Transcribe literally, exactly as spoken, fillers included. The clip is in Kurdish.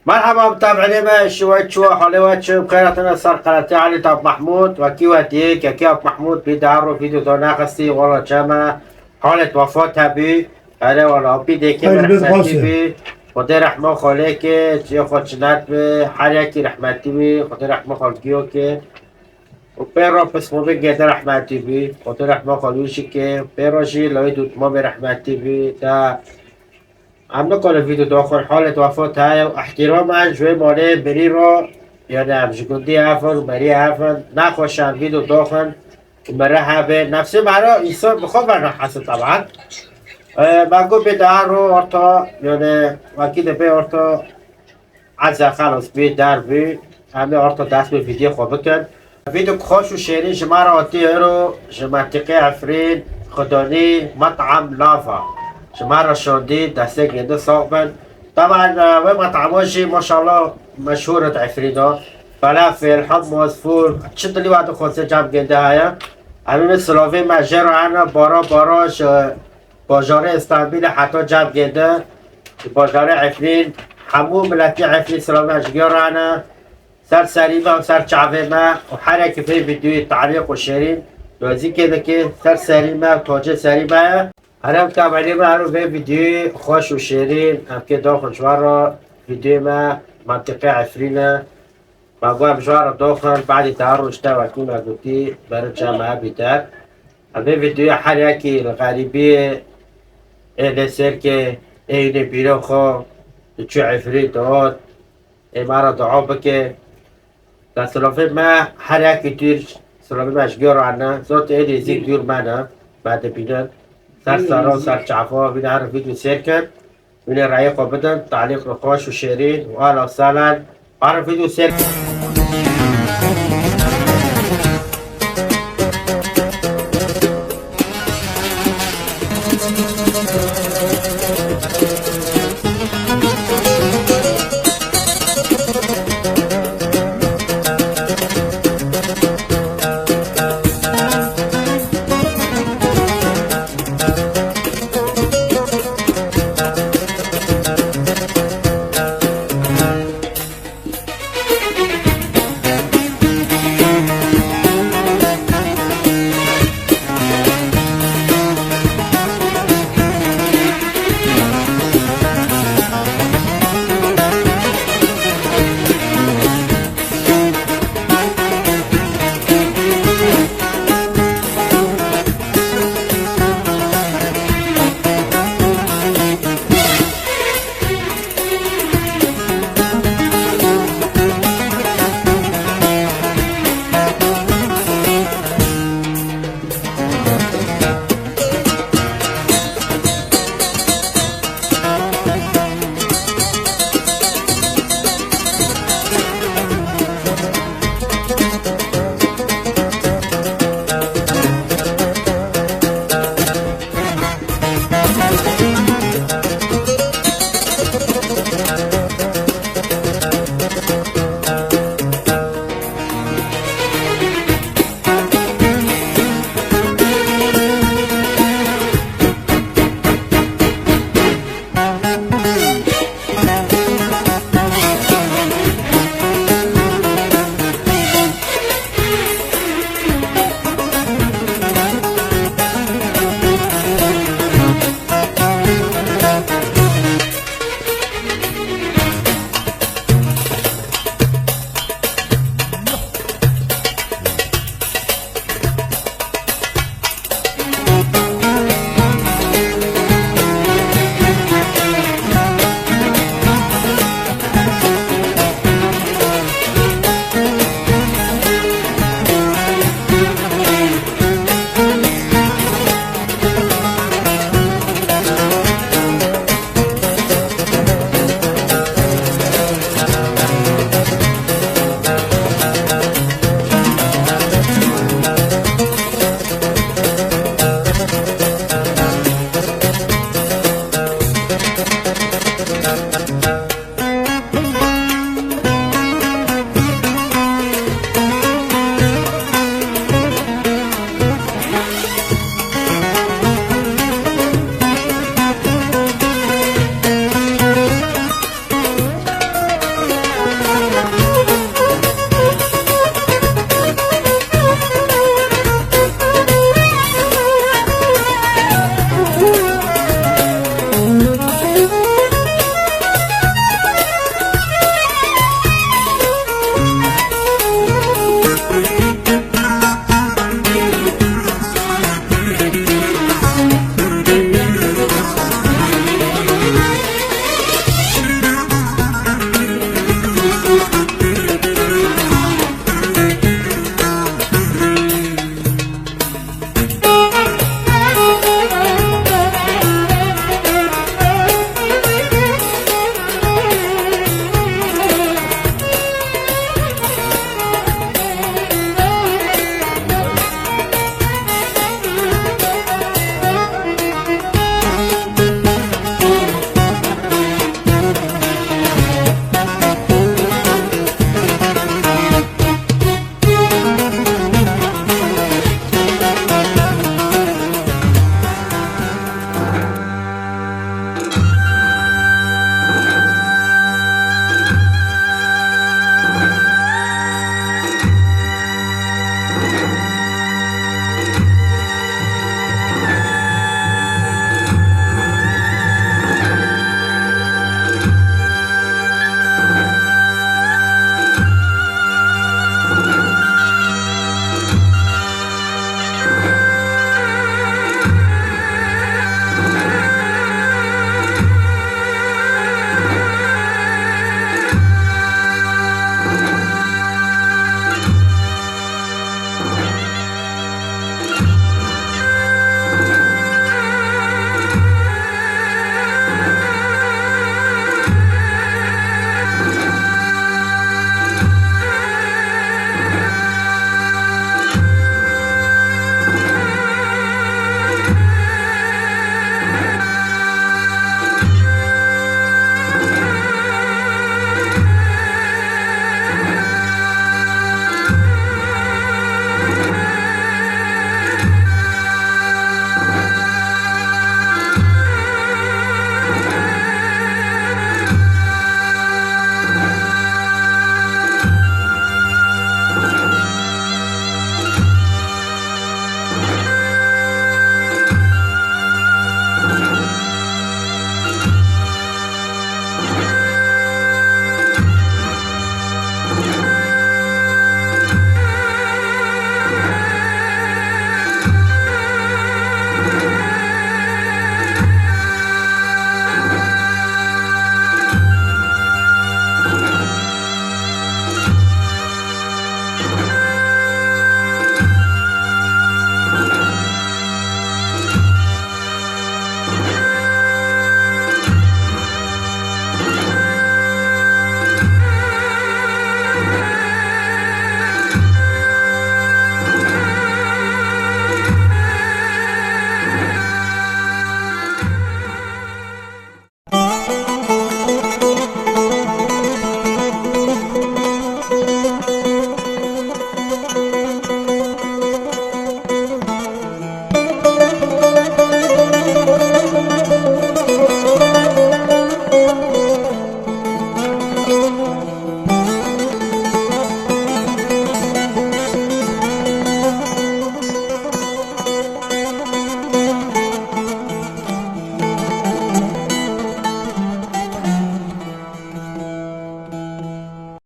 Merhaba, mutabi'inê me, şiwe çi, halê we çi? Bi xêr hatine ser qenatê Elî Tab Mehmûd. Wekî we diyê, kekê Ak Mehmûd bî dahar û vîdeo do naxistî, wala çeme halet wefat hebî. Erê wala, bî dêkê me rehmetî bî. Xwedê rehma xwe lê ke, ciyê xwe cinet bi, her yekî rehmetî bî, Xwedê rehma xwe giyo ke. Û pê ro pismobê gêde rehmetî bî, Xwedê rehma xwe lû jî ke, pê ro jî lawê dûtmobê rehmetî bî, da Em nikole vîdeo doxin, halet wefat heye û ihtiram ez ji wê malê birî ro, yani em ji gundî hev in û berî hev in, nexweş em vîdeo doxin û mere hebe. Nefsê me re însan bi xwe ve nehese teban. E, me got bê dahar ro orta, yani wekî de bê orta, eza xelas bê der bî, em ê orta dest bi vîdeo xwe bikin. Vîdeo xweş û şêrîn ji me re hatî ero, ji mentiqê Efrîn, Xidonî, Metam Lava. Ji me re şandî, destê gêde sax bin. Taban, e, wê metamo jî maşallah meşhûr e di Efrîn de. Falafel, hummus, fûr, çi dilî we dixwaze cem gêde heye. Em ê silavê me jê re hene, bara bara ji bajarê Îstanbulê heta cem gêde, ji bajarê Efrîn, hemû miletî Efrîn silavê me ji gê re hene. Ser serî me û ser çavê me û her yekî vê vîdeoyê tarîx û şêrîn nozîkê dike, ser serî me û tacê serî me ye. Herem temelî me ero vê vîdeoyê xweş û şêrîn em kê doxin ji we re vîdeoyê me mentiqê Efrîn e. Me got em ji we re doxin, badî te her roj te wekî me gotî, berin çe me hebî te. Em vê vîdeoyê her yekî li xerîbiyê ê lê sêr ke, ê hînê bîrê xwe, diçû Efrîn dihat, ê me re dua bike. Te silavê me her yekî dûr, silavê me ji gor re ne, zot ê nêzîk dûr me ne, me dibînin. Ser sera û ser çafa, vîna her vîdeo sêr kin. Wînê rayê xwe bidin, talîq li xweş û şêrîn û ala salan. Arif vîdeo sêr.